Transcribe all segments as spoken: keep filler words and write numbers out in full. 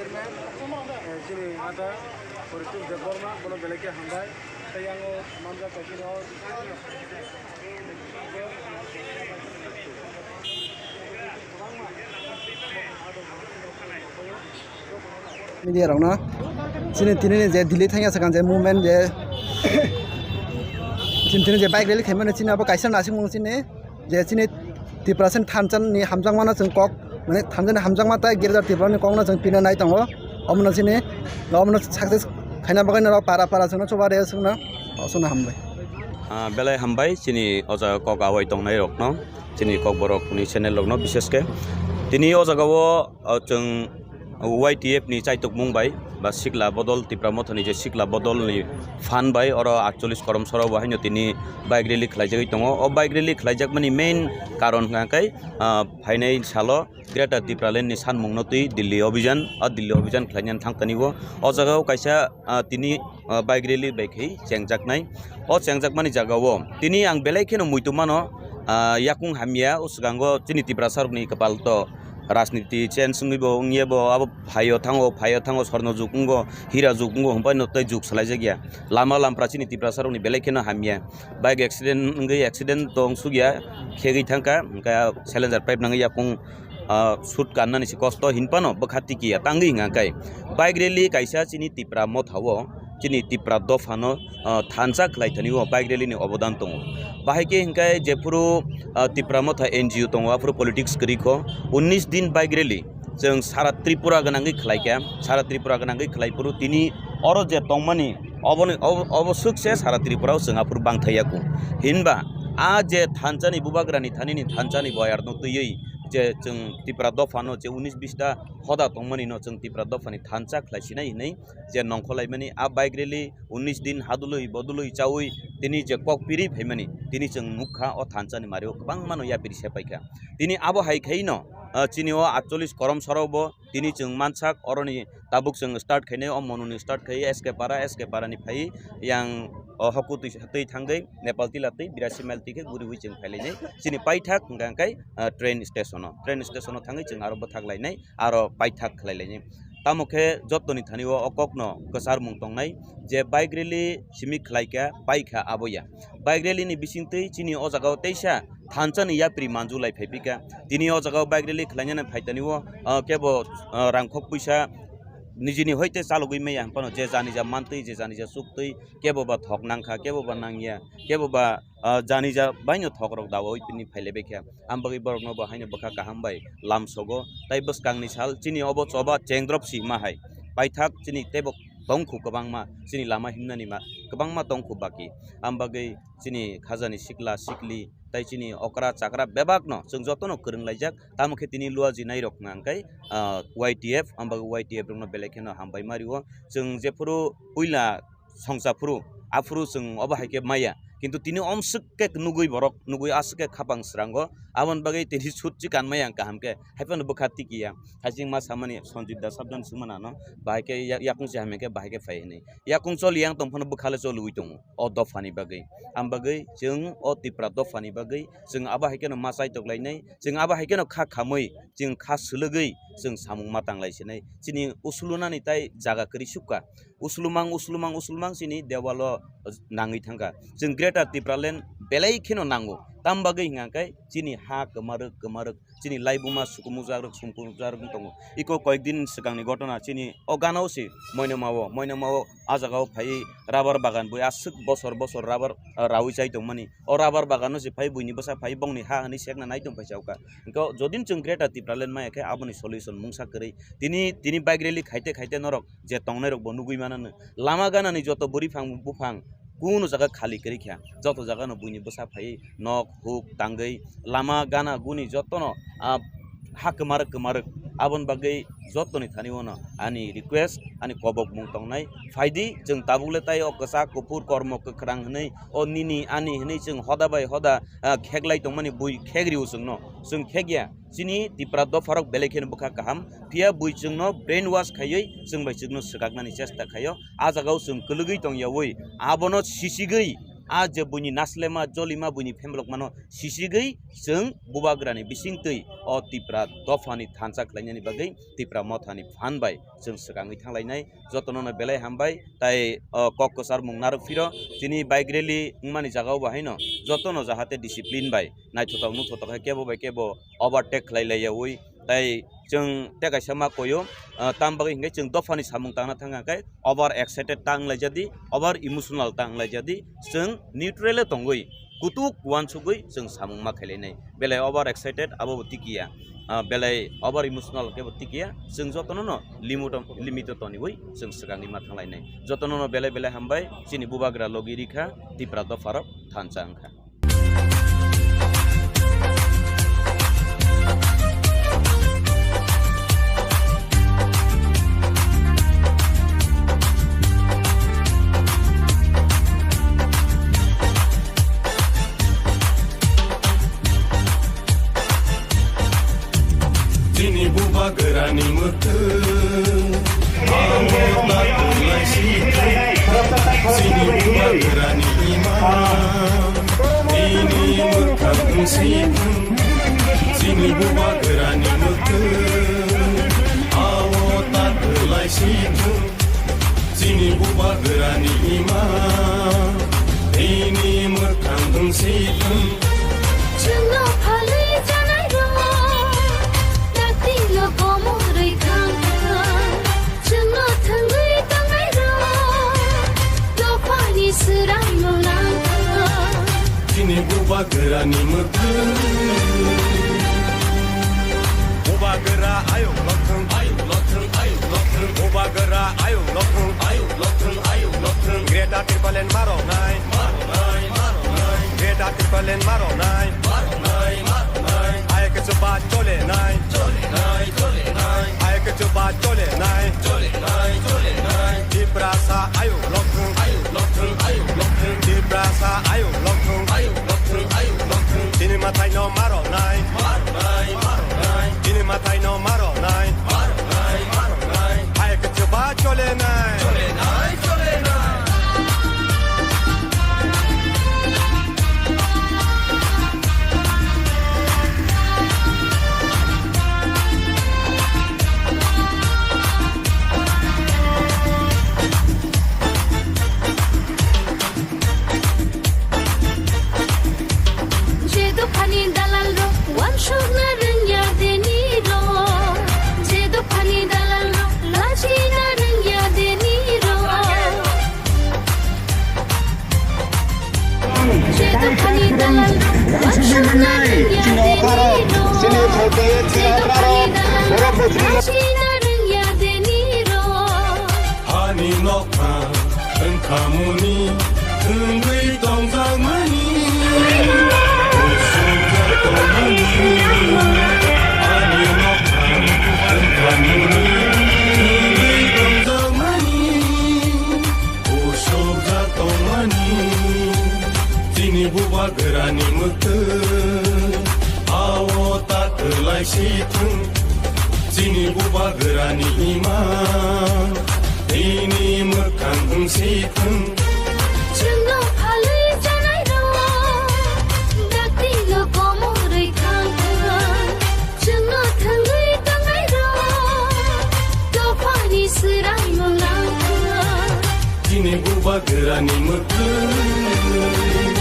Eh, chini ata Poritok Debbarma, bono belai khe hambai. Tei yango manjak bai chini o media rokno chini tini ni je Delhi thangya sakang je movement je chini tini je bike rally khaimani chini abo kaisa naisingmung chini je chini Tiprasani thansa ni hamjakmano chwng kok, mane thansa ni hamjakma tei Greater Tripura ni kokno chwng pina nai tongo. Omono chini, omono success khaina bagwi norok para para chwngno chuba rw chwngno, chwngno hambai. Ah, belai hambai chini o jaga kok awai tongnai rokno, chini Kokborok ni channel rokno, bishesh khe tini o jaga o, o chwng Y T F ni chaitokmung bai ba sikla bodol, Tipra Mothani je sikla bodol ni phan bai oro aatchollish korom soro bo haino tini bike rally khlaijagwi tongo. O bike rally khlaijakmani main karon hwnkha khe, ah, phainai salo Greater Tipraland ni sanmungno twi Delhi Abhijan, o Delhi Abhijan khlainani thang tani o. O jaga o kaisa, ah, tini, ah, bike rally bai khe chengjaknai. O chengjakmani jaga o tini ang belai kheno muitu mano, ah, yakung hamya, o swkango chini Tiprasa rokni kwpal to rajniti change wngwi bo wngya bo abo phaio thango, phaio thango, sorno jug wngo, hira jug wngo, hwnbai no tei jug salaijakya. Lama lampra chini Tiprasa rokni belai kheno hamya. Bike accident wngwi accident tong sukya, khegwi thangkha, hwnkhe silencer pipe nangwi yakung, ah, shoot kannani se kosto hinphano bwkha tikiya tangwi hwnkha khe. Bike rally kaisa chini Tipra Motha o, chini Tipra Dophano, ah, thansa khlai thani o bike rally ni obodan tongo. Bahai khe hwnkhe jephuru, ah, Tipra Motha N G O tongo, aphuru politics kwrwi kho, unnish din bike rally. Chwng sara Tripura gwnangwi khlaikha, sara Tripura gwnangwi khlaiphuru tini oro je tongmani oboni, obo, obo swkse sara Tripura o chwng aphuru bangthaiya kho. Hinba a je thansani bubagrani thanini thansani boyarno twiwi je chwng Tipra Dophano je unis bista hoda tongmani no chwng Tipra Dophani thansa khlaisinai hinwi je nongkholaimani a bike rally unnis din hadului bodului chaui tini je kok piri phaimani tini chwng nukha o thansani mario kwbangmano yapiri sepaikha. Tini abo hai khaino, ah, chini o aatchollish korom soro bo tini chwng mansak oroni tabuk chwng start khainai o monuni start khai S K Para, S K Para ni phai yang o hoku twi, twi thangwi Nepal tila twi birasi mile twi khe guriwi chwng phailainai chini paithak hwnkha khe, ah, train station o, train station o thangwi chwng aro bwthak lainai aro paithak khlai lainai. Tamo khe jottoni thani o o kokno kwcharmung tongnai je bike rally simi khlaikha paikha aboya. Bike rally ni bisingtwi chini o jaga o teisa thansani yapri manju lai phai pika. Tini o jaga o bike rally khlainani phaitani o, ah, kebo, ah, rangkhok puisa nijini hoite chalogwi maya hinphano je janija mantwi, je janija chuktwi, kebo ba thok nangkha, kebo ba nangya, kebo ba, ah, janija baino thok rok dawi tini phailaibakha. Am bagwi borokno bo haino bwkha kaham bai lamsogo. Tai bwskangni sal chini obo choba chengdrop si hima hai. Paithak chini teibo tongkhu kwbangma, chini lama himnani ma kwbangma tongkhu baki. Am bagwi chini khajani sikla sikli tai chini okra chakra bebakno chwng jotono kwrwng laijak. Tamo khe tini luaji nairok hwnkha khe, ah, Y T F, am bagwi Y T F rokno belai kheno hambai ma rio. Chwng jephuru puila songcha phuru, aphuru chwng obo hai khe maya. Kintu tini omswk khe nugwi borok, nugwi aswk khe khapang srango. Aboni bagwi tini sut chikan maya ang kaham khe. Haiphano bwkha tikiya. Haiching ma samani Sanjit da sabdan swngmana no. Bahai khe ya-, yakung se hamya khe bahai khe phai hwnwi. Yakung choli yang tong phano bwkha le choliwi tongo. O dophani bagwi. Am bagwi chwng o Tipra dophani bagwi chwng abo hai kheno ma chaitok lainai. Chwng abo hai kheno kha khamwi, chwng kha swlwgwi chwng samung ma tang lai sinai. Chini usulunani tai jaga kwrwi sukha. Usulumang, usulumang, usulumang chini dewalo nangwi thangkha. Chwng Greater Tipraland belai kheno nango. Tam bagwi hwnkha khe chini ha kwmarwk, kwmarwk, chini laibuma sukumujak rwk, sumkujak rwk tongo. Iko koyek din swkangni gotona chini o gana o se Moinoma o, Moinoma o a jaga o phaiwi rubber bagan bui aswk bosor bosor rubber, ah, raui chai tongmani. O rubber bagano se phai buini bwsa phai bongni ha hwnwi sekna nai tong phai chauka. Hwnkhe jodin chwng Greater Tipraland maya khe aboni solution mungsa kwrwi. Tini, tini bike rally khaite khaite norok je tongnai rok bo nugwi manano. Lama ganani joto bwrwi phang buphang kunu jaga khali kwrwi kha. Joto jagano buini bwsa phai nok huk tangwi lama gana guni jotono, ah, ha kwmarwk kwmarwk. Aboni bagwi jottoni thani ono ani request, ani kobokmung tongnai. Phaidi, chwng tabukle tai o kwchak kuphur kormo kwkhwrang hwnwi, o nini ani hwnwi chwng hoda bai hoda, ah, kheklai tongmani bui khegrio chwngno. Chwng khegya. Chini Tipra dopharok belai kheno bwkha kaham. Phiya bui chwngno brainwash khaiwi chwng bai chwngno swkaknani chesta khaio. A jagao chwng kwlwgwi tongyaui abono sisigwi A je buini naslema, jolima buini phemlokmano sisigwi chwng bubagrani bisingtwi o Tipra dophani thansa khlainani bagwi Tipra mothani phan bai chwng swkangwi thanglainai. Jotono no belai hambai, tai o kok kwchar mung narwk phiro chini bike rally wngmani jagao bo haino jotono jahate discipline bai naithotok nuthotok hai kebo bai kebo overtake khlai laiyawi, tai chwng tei kaisa ma koyo, ah, tam bagwi hinkhe chwng dophani samung tangna thang khe over excited ta wnglaijadi, over emotional ta wnglaijadi, chwng neutral o tongwi kutuk uansugwi chwng samung ma khailainai. Belai over excited abo bo tikiya, ah, belai over emotional khe bo tikiya, chwng jotono no limit o, limit o toniwi chwng swkangwi ma thanglainai. Jotono no belai belai hambai, chini bubagra logi rikha, Tipra dopharok thansa wngkha. Chini bubagrani mwkhwng abo ta kwlai si thung. Chini bubagrani ima ini mwkhang si thung. Chini bubagrani mwkhwng abo ta kwlai si thung. Chini bubagrani ima ini mwkhang wng si thung. Chwngno phalwi janai rok, dakti lo komorwi thang thang. Chwngno thwngwi tongnai rok, dophani swrang no lang thang. Chini bubagrani mwkhwng. Bubagra ayuk lokthwng, ayuk lokthwng, ayuk lokthwng. Bubagra ayuk lokthwng, ayuk lokthwng, ayuk lokthwng. Greater Tipraland maroknai, maroknai, maroknai. Greater Tipraland maroknai, maroknai, maroknai. Ayuk chuba cholenai, cholenai, cholenai. Ayuk chuba cholenai, cholenai, cholenai. Tiprasa ayuk lokthwng, ayuk lokthwng, ayuk lokthwng. Tiprasa ayuk lokthwng, ayuk lokthwng, ayuk lokthwng. Chini mwtai no maroknai, maroknai, maroknai. Chini mwtai no maroknai, maroknai, maroknai. Ayuk chuba cholenai, cholenai, cholenai. Je dophani dalal rok uansukna rwngya deni rok, je dophani dalal rok lachina rwngya deni rok. Je dophani dalal rok uansukna rwngya deni rok, je dophani dalal rok lachina rwngya deni rok. Hani nokha wngkhamuni wngwi tongjakmani, usuk jak tongmani. Ani nokha wngkhamuni wngwi tongjakmani, usuk jak tongmani. Chini bubagrani mwkhwng, ao ta kwlai si thung. Chini bubagrani ima, ini mwkhang wng si thung. Chwngno phalwi janai rok, dakti lo komorwi thang thang. Chwngno thwngwi tongnai rok, dophani swrang no lang thang. Chini bubagrani mwkhwng.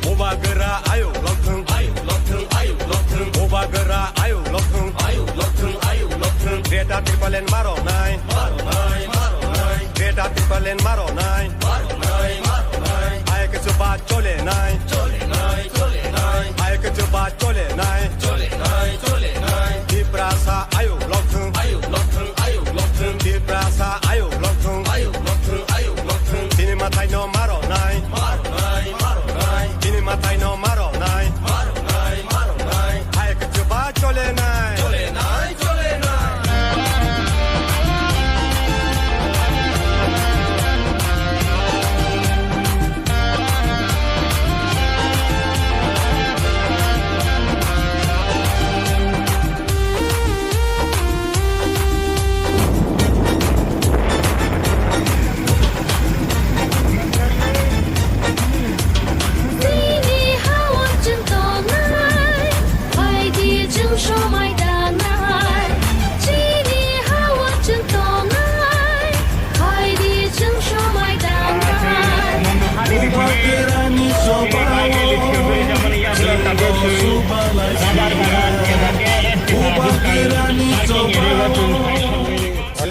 Bubagra ayuk lokthwng, ayuk lokthwng, ayuk lokthwng. Bubagra ayuk lokthwng, ayuk lokthwng, ayuk lokthwng. Greater Tipraland maroknai, maroknai, maroknai. Greater Tipraland maroknai, maroknai, maroknai. Ayuk chuba cholenai, cholenai, cholenai. Ayuk chuba cholenai, cholenai, cholenai. Tiprasa ayuk lokthwng, ayuk lokthwng, ayuk lokthwng. Tiprasa ayuk lokthwng, ayuk lokthwng, ayuk lokthwng. Chini mwtai no maroknai, maroknai, maroknai. Chini mwtai no maroknai, maroknai, maroknai. Ayuk chuba cholenai, cholenai, cholenai.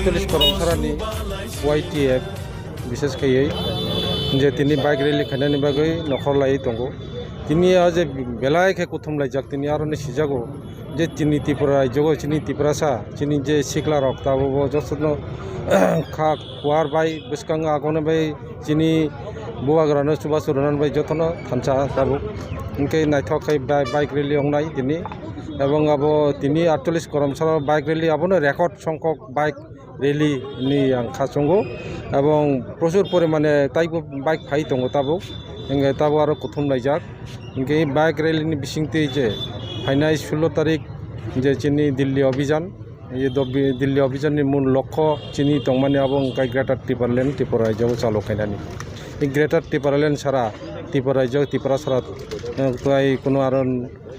Cholish Koromsarani Y T F, bishes khaiwi je tini bike rally khainani bagwi nokhor laiwi tongo. Tini o je belai khe kuthum laijak, tini aroni sijago je chini Tripura rajyogo, chini Tiprasa, chini je siklarok tabukbo jotono kha kuar bai bwskango agoni bai chini bubagrano chubachu rwnani bai jotono thansa tabuk. Hwnkhe naithok khe bai-, bike rally wngnai tini. Ebong abo tini atcholish Koromsaro bike rally abono record songkhok bike rally ni ang kha chwngo. Ebong prochur porimane taibo bike phai tongo tabuk. Hwnkhe tabuk aro kuthum laijak. Hwnkhe bike rally ni bisingtwi je phainai sullo tarik je chini Delhi Abhijan, ye dobi-, Delhi Abhijan ni mul lokho chini tongmani abo wngkha Greater Tipraland, Tripura rajyo o chalo khainani. Ei Greater Tipraland sara, Tripura rajyo, Tripura sara, eh, tai kuno aro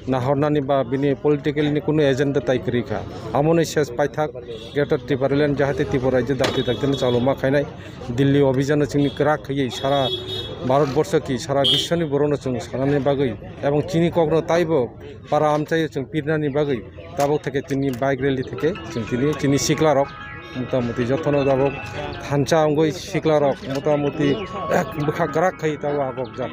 nahornani ba bini political ni kuno agenda tai kwrwi kha. Amoni ses paithak Greater Tipraland jahate Tripura rajyo dakti dakti no chaloma khainai. Delhi Abhijan no chini kwrak khaiwi sara Bharat borsho ki sara biswni borok no chwng sanani bagwi ebong chini kokno taibo para amchaio chwng pirnani bagwi tabuk theke tini bike rally theke chwng tini chini siklarok motamuti jotono tabuk thansa wngwi siklarok motamuti bwkha kwrak khai tabuk agokjak.